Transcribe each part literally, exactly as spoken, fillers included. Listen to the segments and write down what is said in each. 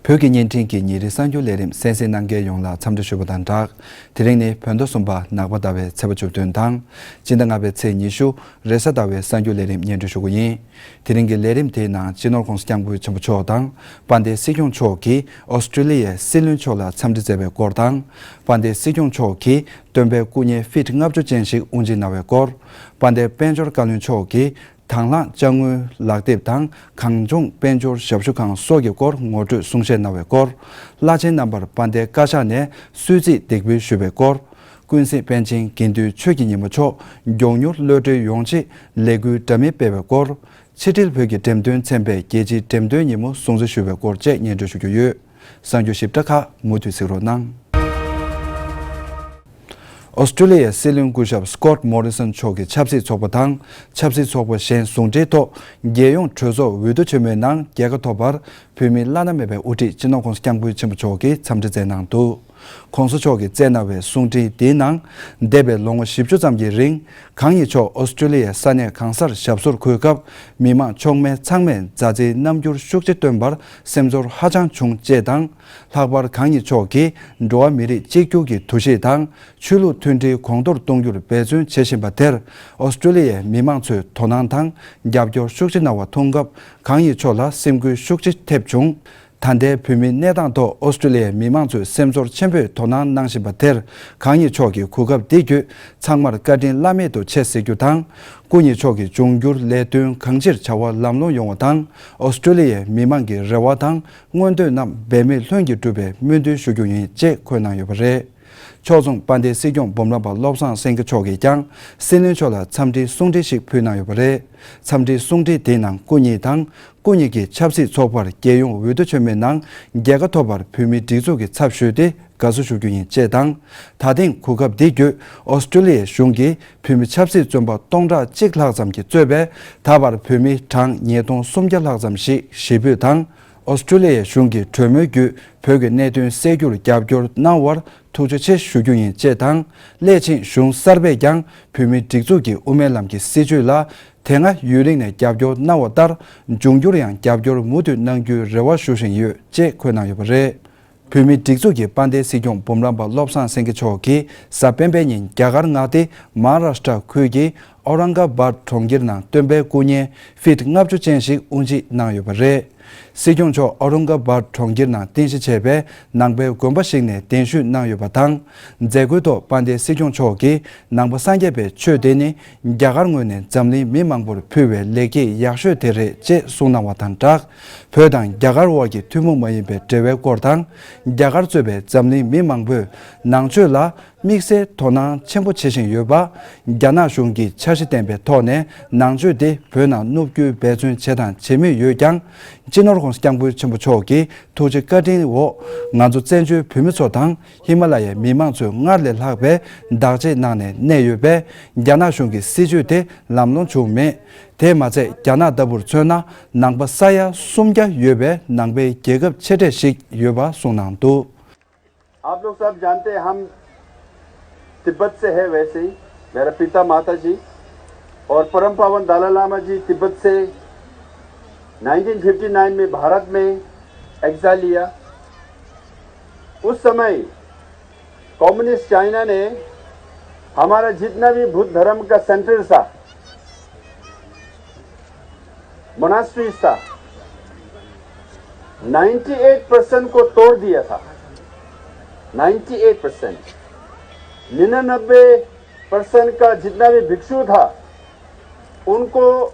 བོད་ཀྱི་བརྙན་འཕྲིན་གྱི་ཉིན་རེའི་གསར་འགྱུར་ལས་རིམ་གསན་གཟིགས་གནང་མཁན་ཡོངས་ལ་འཚམས་འདྲི་ཞུ་བ་དང་སྦྲགས། དེ་རིང་ནི་བོད་ཟླ་གསུམ་པ་ནག་པ་ཟླ་བའི་ཚེས་པ་བཅུ་བདུན་དང་། སྤྱི་ཟླ་ལྔ་པའི་ཚེས་ཉི་ཤུ། རེས་གཟའ་ཟླ་བའི་གསར་འགྱུར་ལས་རིམ་སྙན་སྒྲོན་ཞུ་རྒྱུ་ཡིན། དེ་རིང་གི་ལས་རིམ་དེའི་ནང་སྤྱི་ནོར་༸གོང་ས་༸སྐྱབས་མགོན་ཆེན་པོ་མཆོག་དང་། དཔལ་ལྡན་སྲིད་སྐྱོང་མཆོག་གིས་ཨོ་སི་ཀྲི་ལི་ཡའི་སྲིད་བློན་མཆོག་ལ་འཚམས་འདྲི་མཛད་པའི་སྐོར་དང་། དཔལ་ལྡན་སྲིད་སྐྱོང་མཆོག་གིས་སྟོན་པའི་སྐུ་བརྙན་ཕིཊ་ལྔ་བཅུ་ཅན་ཞིག་དབུ་འབྱེད་གནང་བའི་སྐོར། དཔལ་ལྡན་དཔལ་འབྱོར་བཀའ་བློན་མཆོག་གིས་དང་བླངས་ཅ་དངོས་ལག་དེབ་དང་གངས་ལྗོངས་དཔལ་འབྱོར་ཞབས་ཞུ་ཁང་སོགས་ཀྱི་སྐོར་ངོ་སྤྲོད་གསུང་བཤད་གནང་བའི་སྐོར། བླ་ཆེན་རྣམ་པར་དཔལ་ལྡན་བཀའ་ཤག་ནས་གསོལ་ཚིགས་འདེགས་འབུལ་ཞུས་པའི་སྐོར། ཀུན་གཟིགས་པཎ་ཆེན་དགེ་འདུན་ཆོས་ཀྱི་ཉིན་མོ་མཆོག་མགྱོགས་མྱུར་གློད་གྲོལ་ཡོང་ཆེད་ལས་འགུལ་འདྲ་མིན་སྤེལ་བའི་སྐོར། ཕྱི་དྲིལ་བོད་ཀྱི་འགྲེམས་སྟོན་ཚན་པས་རྒྱལ་སྤྱིའི་འགྲེམས་སྟོན་ཉིན་མོ་སྲུང་བརྩི་ཞུ་བའི་སྐོར་བཅས་སྙན་སྒྲོན་ཞུ་རྒྱུ་ཡོད། གསར་འགྱུར་ཞིབ་ཕྲ་ཁག་མུ་མཐུད་གཟིགས་རོགས་གནང་། ཨོ་སི་ཀྲི་ལི་ཡའི་སྲིད་བློན་སྐུ་ཞབས་སི་ཀོཊ་མོ་རི་སོན་མཆོག་གིས་ཆབ་སྲིད་ཚོགས་པ་དང་ཆབ་སྲིད་ཚོགས་པ་གཞན་ཟུང་འབྲེལ་ཐོག་རྒྱལ་ཡོངས་གྲོས་ཚོགས་འོས་བསྡུ་ཆེན་མོའི་ནང་རྒྱལ་ཁ་ཐོབ་པར་བོད་མི་བླ་ན་མེད་པའི་དབུ་ཁྲིད་སྤྱི་ནོར་༸གོང་ས་༸སྐྱབས་མགོན་ཆེན་པོ་མཆོག་གིས་འཚམས་འདྲི་མཛད་གནང་འདུག ༸གོང་ས་མཆོག་གིས་བསྩལ་གནང་བའི་གསུང་འཕྲིན་འདིའི་ནང་། འདས་པའི་ལོ་ངོ་བཞི་བཅུ་ཙམ་གྱི་རིང་། གང་ཉིད་མཆོག་ཨོ་སི་ཀྲི་ལི་ཡའི་ས་གནས་གང་སར་ཞབས་སོར་འཁོད་སྐབས། མི་མང་ཕྱོགས་མེད་ཚང་མས་མཛའ་བརྩེའི་རྣམ་འགྱུར་ཤུགས་ཆེ་སྟོན་པར་སེམས་ཚོར་ཧ་ཅང་བྱུང་ཅེས་དང་། ལྷག་པར་གང་ཉིད་མཆོག་གིས་འགྲོ་བ་མི་རིགས་གཅིག་གྱུར་གྱི་འདུ་ཤེས་དང་། ཆོས་ལུགས་མཐུན་སྒྲིལ་གོང་མཐོར་གཏོང་རྒྱུར་འབད་བརྩོན་བྱེད་བཞིན་པ་དེར། ཨོ་སི་ཀྲི་ལི་ཡའི་མི་མང་ཚོས་དོ་སྣང་དང་རྒྱབ་སྐྱོར་ཤུགས་ཆེ་གནང་བ་མཐོང་སྐབས། གང་ཉིད་མཆོག་ལ་སེམས་འགུལ་ཤུགས་ཆེ་ཐེབས་བྱུང་། ད་ལྟའི་བོད་མིའི་གནས་སྟངས་ཐོག་ཨོ་སི་ཀྲི་ལི་ཡའི་མི་མང་ཚོས་སེམས་ཚོར་ཆེན་པོས་དོ་སྣང་གནང་བཞིན་པ་དེར། གང་ཉིད་མཆོག་གི་གོ་སྐབས་འདི་བརྒྱུད་ཚང་མར་བཀའ་དྲིན་བླ་མེད་དུ་ཆེ་ཟེར་རྒྱུ་དང་། སྐུ་ཉིད་མཆོག་གི་འབྱུང་འགྱུར་ལས་དོན་གང་ཅིར་བྱ་བ་ལམ་ལྷོང་ཡོང་བ་དང་། ཨོ་སི་ཀྲི་ལི་ཡའི་མི་མང་གི་རེ་བ་དང་མངོན་འདོད་རྣམས་འབད་མེད་ལྷུན་གྱིས་འགྲུབ་པའི་སྨོན་འདུན་ཞུ་རྒྱུ་ཡིན་ཅེས་འཁོད་གནང་ཡོད་པ་རེད། ཕྱོགས་མཚུངས་དཔལ་ལྡན་སྲིད་སྐྱོང་འབུམ་རམས་པ་བློ་བཟང་སེང་གེ་མཆོག་གིས་ཀྱང་སྲིད་བློན་མཆོག་ལ་འཚམས་འདྲིའི་གསུང་འཕྲིན་ཞིག་ཕུལ་གནང་ཡོད་པ་རེད། འཚམས་འདྲིའི་གསུང་འཕྲིན་དེའི་ནང་སྐུ་ཉིད་དང་། སྐུ་ཉིད་ཀྱི་ཆབ་སྲིད་ཚོགས་པར་རྒྱལ་ཡོངས་འོས་བསྡུ་ཆེན་མོའི་ནང་རྒྱལ་ཁ་ཐོབ་པར་བོད་མིའི་སྒྲིག་འཛུགས་ཀྱི་ཚབ་ཞུས་ཏེ་དགའ་བསུ་ཞུ་རྒྱུ་ཡིན་ཅེས་དང་། ད་ཐེངས་གོ་སྐབས་འདི་བརྒྱུད་ཨོ་སི་ཀྲི་ལི་ཡའི་གཞུང་གིས་བོད་མི་ཆབ་སྲིད་བཙོན་པ་སྟོང་ཕྲག་གཅིག་ལྷག་ཙམ་གྱིས་གཙོས་པའི་ད་བར་བོད་མི་གྲངས་ཉིས་སྟོང་སུམ་བརྒྱ་ལྷག་ཙམ་ཞིག་ཞི་འབོད་དང་། ཨོ་སི་ཀྲི་ལི་ཡའི་གཞུང་གིས་གྲོས་མོལ་བརྒྱུད་བོད་ཀྱི་གནད་དོན་སེལ་རྒྱུར་རྒྱབ་སྐྱོར་གནང་བར་ཐུགས་རྗེ་ཆེ་ཞུ་རྒྱུ་ཡིན་ཅེས་དང་། སླད་ཕྱིན་གཞུང་གསར་པས་ཀྱང་བོད་མིའི་སྒྲིག་འཛུགས་ཀྱི་དབུ་མའི་ལམ་གྱི་སྲིད་བྱུས་ལ་དེ་སྔ་ཡུན་རིང་ནས་རྒྱབ་སྐྱོར་གནང་བ་ལྟར། འབྱུང་འགྱུར་ཡང་རྒྱབ་སྐྱོར་མུ་མཐུད་གནང་རྒྱུའི་རེ་བ་ཞུ་བཞིན་ཡོད་ཅེས་འཁོད་གནང་ཡོད་པ་རེད། བོད་མིའི་སྒྲིག་འཛུགས་ཀྱི་དཔལ་ལྡན་སྲིད་སྐྱོང་འབུམ་རམས་པ་བློ་བཟང་སེང་གེ་མཆོག་གིས་གཟའ་སྤེན་པའི་ཉིན་རྒྱ་གར་མངའ་སྡེ་མ་ཧཱ་རཱ་ཤི་ཏྲ་ཁུལ་གྱི་ཨོ་རང་ག་བཱད་གྲོང་ཁྱེར་ནང་སྟོན་པའི་སྐུ་བརྙན་ཕིཊ་ལྔ་བཅུ་ཅན་ཞིག་དབུ་འབྱེད་གནང་ཡོད་པ་རེད། སྲིད་སྐྱོང་མཆོག་ཨོ་རང་ག་བཱད་གྲོང་ཁྱེར་ནང་རྟེན་གཞི་བྱས་པའི་ནང་པའི་དགོན་པ་ཞིག་ནས་གདན་ཞུས་གནང་ཡོད་པ་དང་། མཛད་སྒོའི་ཐོག་དཔལ་ལྡན་སྲིད་སྐྱོང་མཆོག་གིས་ནང་པ་སངས་རྒྱས་པའི་ཆོས་དེ་ནི་རྒྱ་གར་ངོས་ནས་འཛམ་གླིང་མི་མང་པོར་ཕུལ་བའི་ལེགས་སྐྱེས་ཡག་ཤོས་དེ་རེད་ཅེས་གསུངས་གནང་བ་དང་སྦྲགས། བོད་དང་རྒྱ་གར་དབར་གྱི་ཐུན་མོང་མ་ཡིན་པའི་འབྲེལ་བའི་སྐོར་དང་། རྒྱ་གར་གཙོས་པའི་འཛམ་གླིང་མི་མང་པོས་ནང་ཆོས་ལ་དམིགས་བསལ་དོ་སྣང་ཆེན་པོ་བྱེད་བཞིན་ཡོད་པ། རྒྱ་ནག་གཞུང་གིས་འཆར་གཞི་བཏིང་པའི་ཐོག་ནས་ནང་ཆོས་དེ་བོད་ནང་བསྣུབ་རྒྱུའི་འབད་བརྩོན་བྱས་དང་བྱེད་མུས་ཡོད་ཀྱང་། སྤྱི་ནོར་༸གོང་ས་༸སྐྱབས་མགོན་ཆེན་པོ་མཆོག་གིས་ཐུགས་རྗེ་བཀའ་དྲིན་འོག་ང་ཚོ་བཙན་བྱོལ་བོད་མི་ཚོ་དང་ཧི་མ་ལ་ཡའི་མི་མང་ཚོས་སྔར་ལས་ལྷག་པའི་བདག་གཅེས་གནང་ནས་གནས་ཡོད་པས། རྒྱ་ནག་གཞུང་གི་སྲིད་བྱུས་དེ་ལམ་ལྷོང་བྱུང་མེད། དེས་མ་ཚད། རྒྱ་ནག་ལྟ་བུར་མཚོན་ན། ནང་པ་ས་ཡ་སུམ་བརྒྱ་ཡོད་པའི་ནང་པའི་རྒྱལ་ཁབ་ཆེ་གྲས་ཤིག་ཡོད་པ་གསུངས་གནང་འདུག། आप लोग सब जानते हैं, हम तिब्बत से हैं। वैसे ही मेरा पिता माता जी और परम पावन दलाई लामा जी तिब्बत से नाइनटीन फिफ्टी नाइन में भारत में एग्जाइल लिया। उस समय कम्युनिस्ट चाइना ने हमारा जितना भी बुद्ध धर्म का सेंटर था, मोनास्ट्रीज था, नाइंटी एट परसेंट को तोड़ दिया था। नाइंटी एट परसेंट, निन्यानबे परसेंट का जितना भी भिक्षु था, उनको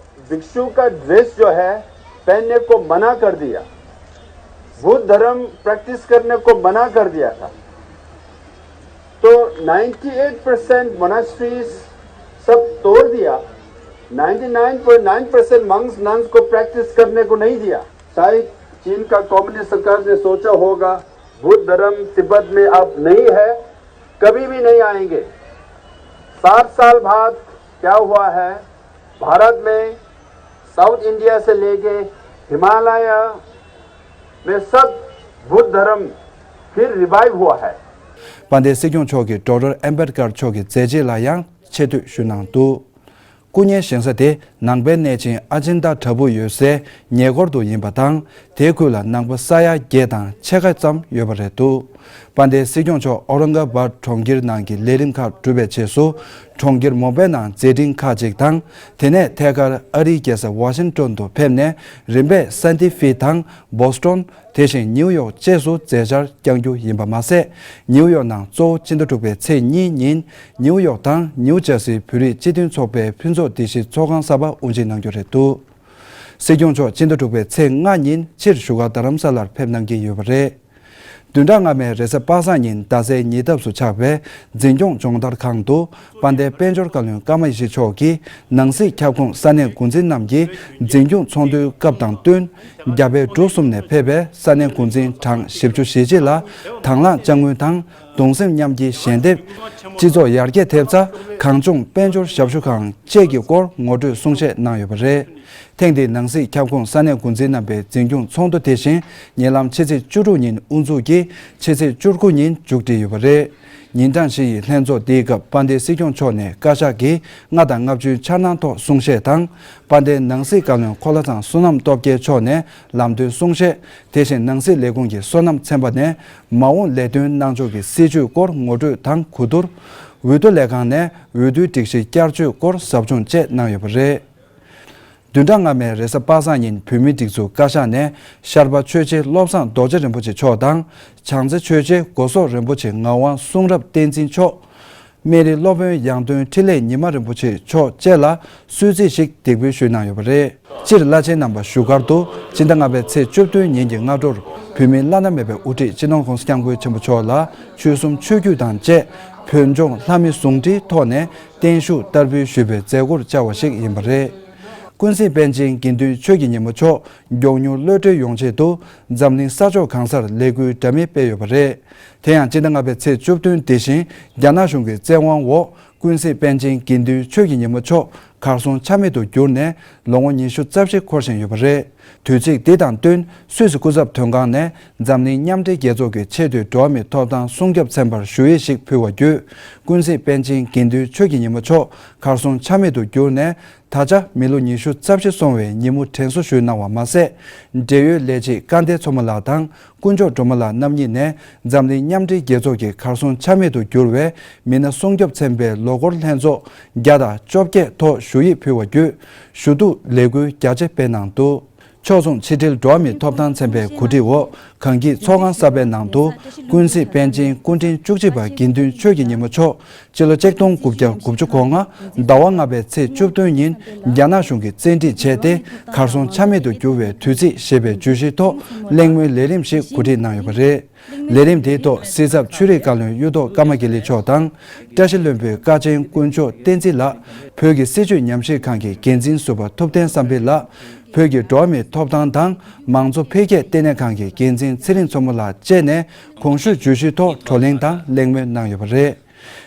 भिक्षु का ड्रेस जो है पहनने को मना कर दिया, बुद्ध धर्म प्रैक्टिस करने को मना कर दिया था। तो नाइंटी एट परसेंट मोनास्ट्रीज सब तोड़ दिया, ninety nine point nine percent monks nuns को प्रैक्टिस करने को नहीं दिया। शायद चीन का कम्युनिस्ट सरकार ने सोचा होगा, बुद्ध धर्म तिब्बत में अब नहीं है, कभी भी नहीं आएंगे। साठ साल बाद क्या हुआ है, भारत में, साउथ इंडिया से लेके हिमालय में सब बुद्ध धर्म फिर रिवाइव हुआ है। དཔལ་ལྡན་སྲིད་སྐྱོང་མཆོག་གིས་ཌོག་ཊར་ཨམ་བེད་ཀར་མཆོག་གི་མཛད་རྗེས་ལ་ཡང་ཆེ་བསྟོད་ཞུས་གནང་འདུག། སྐུ་ཉིད་བཞེངས་ས་དེ་ནང་པའི་གནས་ཆེན་ཨ་ཅིན་ཏ་བྲག་ཕུག་ཡོད་སའི་ཉེ་འཁོར་དུ་ཡིན་པ་དང་། དེའི་ཁུལ་ལ་ནང་པ་ས་ཡ་བརྒྱད་དང་ཕྱེད་ཀ་ཙམ་ཡོད་པ་རེད་འདུག་དཔལ་ལྡན་སྲིད་སྐྱོང་མཆོག་ཨོ་རང་ག་བཱད་གྲོང་ཁྱེར་ནང་གི་ལས་རིམ་ཁག་གྲུབ་པའི་རྗེས་སུ། གྲོང་ཁྱེར་མུམ་བྷའི་ནང་མཛད་འཕྲིན་ཁག་ཅིག་དང་། དེ་ནས་ཐད་ཀར་ཨ་རིའི་རྒྱལ་ས་ཝ་ཤིང་ཏོན་དུ་ཕེབས་ནས། རིམ་པས་སན་ཏི་ཧྥེ་དང་བོ་སི་ཊོན། དེ་བཞིན་ནིའུ་ཡོག་བཅས་སུ་མཛད་འཆར་བསྐྱང་རྒྱུ་ཡིན་པ་མ་ཟད། ནིའུ་ཡོག་ནང་གཙོ་བོ་སྤྱི་ཟླ་དྲུག་པའི་ཚེས་གཉིས་ཉིན། ནིའུ་ཡོག་དང་ནིའུ་ཇར་སིའི་བོད་རིགས་སྤྱི་མཐུན་ཚོགས་པའི་ཕུན་ཚོགས་སྡེ་བཞི་ཚོགས་ཁང་གསར་པ་དབུ་འབྱེད་གནང་རྒྱུ་རེད་འདུག་སྲིད་སྐྱོང་མཆོག་སྤྱི་ཟླ་དྲུག་པའི་ཚེས་ལྔ་ཉིན་ཕྱིར་བཞུགས་སྒར་རྡ་རམ་ས་ལར་ཕེབས་གནང་གི་ཡོད་པ་རེད། བདུན་ཕྲག་སྔ་མའི་རེས་གཟའ་པ་སངས་ཉིན་རྡ་སའི་ཉེ་འདབས་སུ་ཆགས་པའི་འཛིན་སྐྱོང་སྦྱོང་བརྡར་ཁང་དུ། དཔལ་ལྡན་དཔལ་འབྱོར་བཀའ་བློན་ཀརྨ་ཡེ་ཤེས་མཆོག་གིས་ནང་སྲིད་ཁྱབ་ཁོངས་ས་གནས་འགོ་འཛིན་རྣམས་ཀྱི་འཛིན་སྐྱོང་ཚོགས་འདུའི་སྐབས་དང་བསྟུན། རྒྱ་བལ་འབྲུག་གསུམ་ནས་ཕེབས་པའི་ས་གནས་འགོ་འཛིན་གྲངས་བཞི་བཅུ་ཞེ་གཅིག་ལ་དང་བླངས་དཔྱ་དངུལ་དང་གདུང་སེམས་མཉམ་སྐྱེའི་ཞལ་འདེབས། སྤྱི་ཚོགས་ཡར་རྒྱས་ཐེབས་རྩ། གངས་ལྗོངས་དཔལ་འབྱོར་ཞབས་ཞུ་ཁང་བཅས་ཀྱི་སྐོར་ངོ་སྤྲོད་གསུང་བཤད་གནང་ཡོད་པ་རེད། ཐེངས་འདིའི་ནང་སྲིད་ཁྱབ་ཁོངས་ས་གནས་འགོ་འཛིན་རྣམ་པའི་འཛིན་སྐྱོང་ཚོགས་འདུ་དེ་བཞིན་ཉེ་ལམ་ཕྱི་ཚེས་བཅུ་དྲུག་ཉིན་དབུ་འཛུགས་ཀྱིས་ཕྱི་ཚེས་བཅུ་དགུ་ཉིན་མཇུག་སྒྲིལ་ཡོད་པ་རེད། ཉིན་གྲངས་བཞི་ཡི་ལྷན་ཚོགས་འདིའི་སྐབས་དཔལ་ལྡན་སྲིད་སྐྱོང་མཆོག་ནས་བཀའ་ཤག་གི་ལྔ་དང་ལྔ་བཅུའི་འཆར་སྣང་ཐོག་གསུང་བཤད་དང་། དཔལ་ལྡན་ནང་སྲིད་བཀའ་བློན་འཁོར་ལོ་ཚང་བསོད་ནམས་སྟོབས་རྒྱལ་མཆོག་ནས་ལམ་སྟོན་གསུང་བཤད། དེ་བཞིན་ནང་སྲིད་ལས་ཁུངས་ཀྱི་བསོད་ནམས་ཚན་པ་ནས་མ་འོངས་ལས་དོན་གནང་ཕྱོགས་ཀྱི་སྲིད་བྱུས་སྐོར་ངོ་སྤྲོད་དང་གོ་བསྡུར། འོས་བསྡུ་ལས་ཁང་ནས་འོས་བསྡུའི་སྒྲིག་གཞི་བསྐྱར་བཅོས་སྐོར་ཟབ་སྦྱོང་བཅས་གནང་ཡོད་པ་རེད། བདུན་ཕྲག་སྔ་མའི་རེས་གཟའ་པ་སངས་ཉིན་བོད་མིའི་སྒྲིག་འཛུགས་བཀའ་ཤག་ནས་ཤར་པ་ཆོས་རྗེ་བློ་བཟང་རྡོ་རྗེ་རིན་པོ་ཆེ་མཆོག་དང་། བྱང་རྩེ་ཆོས་རྗེ་སྒོ་སོག་རིན་པོ་ཆེ་ངག་དབང་གསུང་རབ་བསྟན་འཛིན་མཆོག་སྨན་རི་སློབ་དཔོན་ཡང་སྟོན་འཕྲིན་ལས་ཉི་མ་རིན་པོ་ཆེ་མཆོག་བཅས་ལ་གསོལ་ཚིགས་ཤིག་འདེགས་འབུལ་ཞུས་གནང་ཡོད་པ་རེད། སྤྱིར་བླ་ཆེན་རྣམ་པ་བཞུགས་སྒར་དུ་སྤྱི་ཟླ་ལྔ་པའི་ཚེས་བཅུ་བདུན་ཉིན་གྱི་སྔ་དྲོར་བོད་མིའི་བླ་ན་མེད་པའི་དབུ་ཁྲིད་སྤྱི་ནོར་༸གོང་ས་༸སྐྱབས་མགོན་ཆེན་པོ་མཆོག་ལ་ཆོལ་གསུམ་ཆོས་བརྒྱུད་དང་བཅས་བོད་ལྗོངས་ལྷ་མི་ཟུང་འབྲེལ་ཐོག་ནས་བརྟན་བཞུགས་བསྟར་འབུལ་ཞུས་པའི་མཛད་སྒོར་བཅར་བ་ཞིག་ཡིན་པ་རེད། ཀུན་གཟིགས་པཎ་ཆེན་དགེ་འདུན་ཆོས་ཀྱི་ཉི་མ་མཆོག་མགྱོགས་མྱུར་གློད་གྲོལ་ཡོང་ཆེད་དུ་འཛམ་གླིང་ས་ཕྱོགས་གང་སར་ལས་འགུལ་འདྲ་མིན་སྤེལ་ཡོད་པ་རེད། དེ་ཡང་སྤྱི་ཟླ་ལྔ་པའི་ཚེས་བཅུ་བདུན་དེ་བཞིན་རྒྱ་ནག་གཞུང་གི་བཙན་དབང་འོག་ཀུན་གཟིགས་པཎ་ཆེན་དགེ་འདུན་ཆོས་ཀྱི་ཉི་མ་མཆོག་གར་སོང་ཆ་མེད་དུ་གྱུར་ནས་ལོ་ངོ་ཉི་ཤུ་རྩ་བཞི་འཁོར་བཞིན་ཡོད་པ་རེད། དུས་ཚིགས་འདི་དང་བསྟུན་སུད་སི་སྐུ་ཚབ་དོན་ཁང་ནས་འཛམ་གླིང་མཉམ་འབྲེལ་རྒྱལ་ཚོགས་ཀྱི་ཆེས་མཐོའི་འགྲོ་བ་མིའི་ཐོབ་ཐང་སྲུང་སྐྱོབ་ཚན་པར་ཞུ་ཡིག་ཞིག་ཕུལ་བ་བརྒྱུད། ཀུན་གཟིགས་པཎ་ཆེན་དགེ་འདུན་ཆོས་ཀྱི་ཉི་མ་མཆོག་གར་སོང་ཆ་མེད་དུ་གྱུར་ནས་ད་ཆ་མི་ལོ་ཉི་ཤུ་རྩ་བཞི་སོང་བའི་ཉིན་མོ་དྲན་གསོ་ཞུས་གནང་བ་མ་ཟད། འབྲེལ་ཡོད་ལས་བྱེད་སྐལ་ལྡན་མཚོ་མོ་ལགས་དང་དཀོན་མཆོག་སྒྲོལ་མ་ལགས་རྣམ་གཉིས་ནས་འཛམ་གླིང་མཉམ་འབྲེལ་རྒྱལ་ཚོགས་ཀྱི་གར་སོང་ཆ་མེད་དུ་གྱུར་བའི་མི་སྣ་སྲུང་སྐྱོབ་ཚན་པའི་ལོ་འཁོར་ལྷན་ཚོགས་བརྒྱ་དང་བཅོ་བརྒྱད་ཐོག་ཞུ་ཡིག་ཕུལ་བ་བརྒྱུད། ཞུ་གཏུག་ལས་འགུལ་རྒྱ་ཆེ་སྤེལ་གནང་འདུག་ཕྱོགས་མཚུངས་ཕྱི་དྲིལ་འགྲོ་བ་མིའི་ཐོབ་ཐང་ཚན་པའི་གོ་སྒྲིག་འོག་གངས་སྐྱིད་ཚོགས་ཁང་གསར་པའི་ནང་དུ་ཀུན་གཟིགས་པཎ་ཆེན་སྐུ་ཕྲེང་བཅུ་གཅིག་པ་དགེ་འདུན་ཆོས་ཀྱི་ཉི་མ་མཆོག་སྤྱི་ལོ་ཆིག་སྟོང་དགུ་བརྒྱ་དགུ་བཅུ་གོ་ལྔ་ཟླ་བ་ལྔ་པའི་ཚེས་བཅུ་བདུན་ཉིན་རྒྱ་ནག་གཞུང་གིས་བཙན་ཁྲིད་བྱས་ཏེ་གར་སོང་ཆ་མེད་དུ་གྱུར་བའི་དུས་ཚིགས་ཞེས་པའི་བརྗོད་གཞིའི་ཐོག་གླེང་མོལ་ལས་རིམ་ཞིག་གོ་སྒྲིག་གནང་ཡོད་པ་རེད། ལས་རིམ་དེའི་ཐོག་སྲིད་ཚབ་ཆོས་རིག་བཀའ་བློན་གཡུ་ཐོག་ཀརྨ་དགེ་ལེགས་མཆོག་དང་། བཀྲ་ཤིས་ལྷུན་པོའི་བཀའ་ཆེན་དཀོན་མཆོག་བསྟན་འཛིན་ལགས། བོད་ཀྱི་སྲིད་བྱུས་ཉམས་ཞིབ་ཁང་གི་འགན་འཛིན་ཟུར་པ་ཐུབ་བསྟན་བསམ་འཕེལ་ལགས། བོད་ཀྱི་འགྲོ་བ་མིའི་ཐོབ་ཐང་དང་མང་གཙོ་འཕེལ་རྒྱས་ལྟེ་གནས་ཁང་གི་འགན་འཛིན་ཚེ་རིང་མཚོ་མོ་ལགས་བཅས་ནས་གོང་ཞུས་བརྗོད་གཞིའི་ཐོག་བགྲོ་གླེང་དང་གླེང་མོལ་གནང་ཡོད་པ་རེད།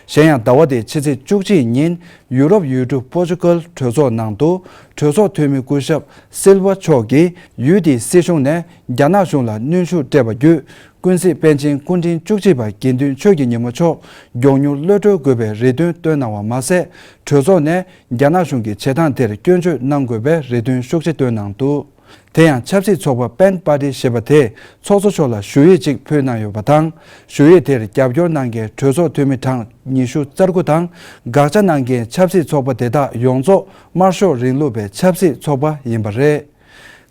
གཞན་ཡང་ཟླ་བ་འདིའི་ཕྱི་ཚེས་བཅུ་གཅིག་ཉིན་ཡུ་རོབ་ཡུལ་གྲུ་པོར་ཅུ་གལ་གྲོས་ཚོགས་ནང་དུ་གྲོས་ཚོགས་འཐུས་མི་སྐུ་ཞབས་སིལ་ཝ་མཆོག་གིས་ཡུལ་དེའི་སྲིད་གཞུང་ནས་རྒྱ་ནག་གཞུང་ལ་གནོན་ཤུགས་སྤྲད་པ་བརྒྱུད། ཀུན་གཟིགས་པཎ་ཆེན་སྐུ་ཕྲེང་བཅུ་གཅིག་པ་དགེ་འདུན་ཆོས་ཀྱི་ཉི་མ་མཆོག་མགྱོགས་མྱུར་གློད་གྲོལ་དགོས་པའི་རེ་འདུན་བཏོན་གནང་བ་མ་ཟད། གྲོས་ཚོགས་ནས་རྒྱ་ནག་གཞུང་གིས་བྱེད་སྟངས་དེར་སྐྱོན་བརྗོད་གནང་དགོས་པའི་རེ་འདུན་ཤུགས་ཆེ་བཏོན་གནང་འདུག་དེ་ཡང་ཆབ་སྲིད་ཚོགས་པ་པན་པར་ཊི་ཞེས་པ་དེས་ཚོགས་གཙོ་མཆོག་ལ་ཞུ་ཡིག་ཅིག་ཕུལ་གནང་ཡོད་པ་དང་། ཞུ་ཡིག་དེར་རྒྱབ་སྐྱོར་གནང་མཁན་གྲོས་ཚོགས་འཐུས་མི་གྲངས་ཉི་ཤུ་རྩ་དགུ་དང་། དགག་བྱ་གནང་མཁན་ཆབ་སྲིད་ཚོགས་པ་དེ་དག་ཡོངས་རྫོགས་དམར་ཤོག་རིང་ལུགས་པའི་ཆབ་སྲིད་ཚོགས་པ་ཡིན་པ་རེད།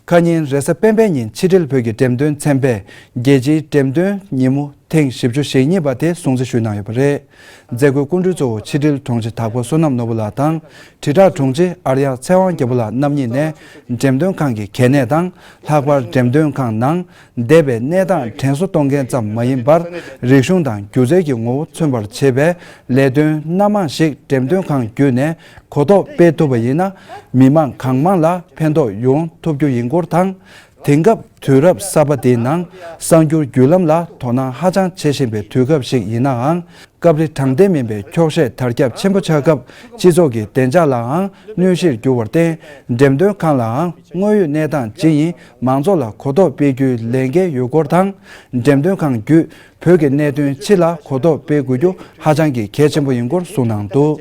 ཁ་ཉིན་རེས་གཟའ་སྤེན་པའི་ཉིན་ཕྱི་དྲིལ་བོད་ཀྱི་འགྲེམས་སྟོན་ཚན་པས་རྒྱལ་སྤྱིའི་འགྲེམས་སྟོན་ཉིན་མོ་ཐེངས་བཞི་བཅུ་ཞེ་གཉིས་པ་དེ་སྲུང་བརྩི་ཞུས་གནང་ཡོད་པ་རེད། མཛད་སྒོའི་སྐུ་མགྲོན་གཙོ་བོ་ཕྱི་དྲིལ་དྲུང་ཆེ་དྭགས་པོ་བསོད་ནམས་ནོར་བུ་ལགས་དང་། དྲིལ་བསྒྲགས་དྲུང་ཆེ་ཨར་ཡ་ཚེ་དབང་རྒྱལ་པོ་ལགས་རྣམ་གཉིས་ནས་འགྲེམས་སྟོན་ཁང་གི་གལ་གནད་དང་། ལྷག་པར་འགྲེམས་སྟོན་ཁང་ནང་འདས་པའི་གནས་སྟངས་དྲན་གསོ་གཏོང་མཁན་ཙམ་མ་ཡིན་པར། རིག་གཞུང་དང་སྒྱུ་རྩལ་གྱི་ངོ་བོ་མཚོན་པར་བྱེད་པའི་ལས་དོན་སྣ་མང་ཞིག་འགྲེམས་སྟོན་ཁང་བརྒྱུད་ནས་གོ་རྟོགས་སྤེལ་ཐུབ་པ་ཡིན་ན། མི་མང་གང་མང་ལ་ཕན་ཐོགས་ཡོང་ཐུབ་རྒྱུ་ཡིན་སྐོར་དང་། དེང་སྐབས་དུས་རབས་གསར་པ་འདིའི་ནང་གསར་འགྱུར་བརྒྱུད་ལམ་ལ་དོ་སྣང་ཧ་ཅང་བྱེད་བཞིན་པའི་དུས་སྐབས་ཤིག་ཡིན་ནའང་། སྐབས་རེ་དྲང་བདེན་མིན་པའི་འཁྱོག་བཤད་དར་ཁྱབ་ཆེན་པོ་ཆགས་སྐབས། སྤྱི་ཚོགས་ཀྱི་བདེ་འཇགས་ལའང་གནོད་གཞིར་འགྱུར་བར་བརྟེན། འགྲེམས་སྟོན་ཁང་ལའང་དངོས་ཡོད་གནས་སྟངས་ཇི་ཡིན་མང་ཚོགས་ལ་གོ་རྟོགས་སྤེལ་རྒྱུའི་ལས་འགན་ཡོད་སྐོར་དང་། འགྲེམས་སྟོན་ཁང་བརྒྱུད་བོད་ཀྱི་གནད་དོན་སྤྱི་ལ་གོ་རྟོགས་སྤེལ་དགོས་རྒྱུ་ཧ་ཅང་གི་གལ་ཆེན་པོ་ཡིན་སྐོར་གསུངས་གནང་འདུག་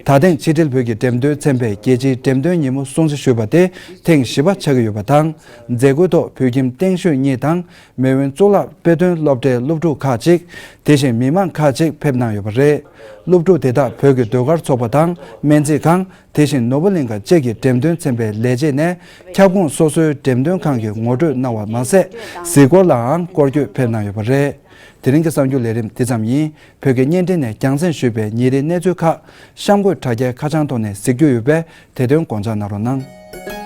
ད་ཐེངས་ཕྱི་དྲིལ་བོད་ཀྱི་འགྲེམས་སྟོན་ཚན་པས་རྒྱལ་སྤྱིའི་འགྲེམས་སྟོན་ཉིན་མོ་སྲུང་བརྩི་ཞུས་པ་དེ་ཐེངས་བཞི་པ་ཆགས་ཀྱི་ཡོད་པ་དང་། མཛད་སྒོའི་ཐོག་བོད་ཁྱིམ་སྟེང་ཤོད་གཉིས་དང་། མེས་དབོན་གཙུག་ལག་དཔེ་སྟོན་སློབ་གྲྭའི་སློབ་ཕྲུག་ཁག་ཅིག་དེ་བཞིན་མི་མང་ཁག་ཅིག་ཕེབས་གནང་ཡོད་པ་རེད། སློབ་ཕྲུག་དེ་དག་བོད་ཀྱི་ཟློས་གར་ཚོགས་པ་དང་སྨན་རྩིས་ཁང་། དེ་བཞིན་ནོར་བུ་གླིང་ག་བཅས་ཀྱི་འགྲེམས་སྟོན་ཚན་པའི་ལས་བྱེད་ནས་ཁྱབ་ཁོངས་སོ་སོའི་འགྲེམས་སྟོན་ཁང་གི་ངོ་སྤྲོད་གནང་བ་མ་ཟད། གཟིགས་སྐོར་ལའང་སྐོར་སྐྱོད་ཕེབས་གནང་ཡོད་པ་རེད། དེ་རིང་གི་གསར་འགྱུར་ལས་རིམ་འདི་ཙམ་ཡིན། བོད་ཀྱི་བརྙན་འཕྲིན་ནས་རྒྱང་སྲིང་ཞུས་པའི་ཉིན་རེའི་གནས་ཚུལ་ཁག་གཤམ་འཁོད་དྲ་རྒྱའི་ཁ་བྱང་ཐོག་ནས་གཟིགས་རྒྱུ་ཡོད་པས། དེ་དོན་དགོངས་འཇགས་གནང་རོགས་གནང་།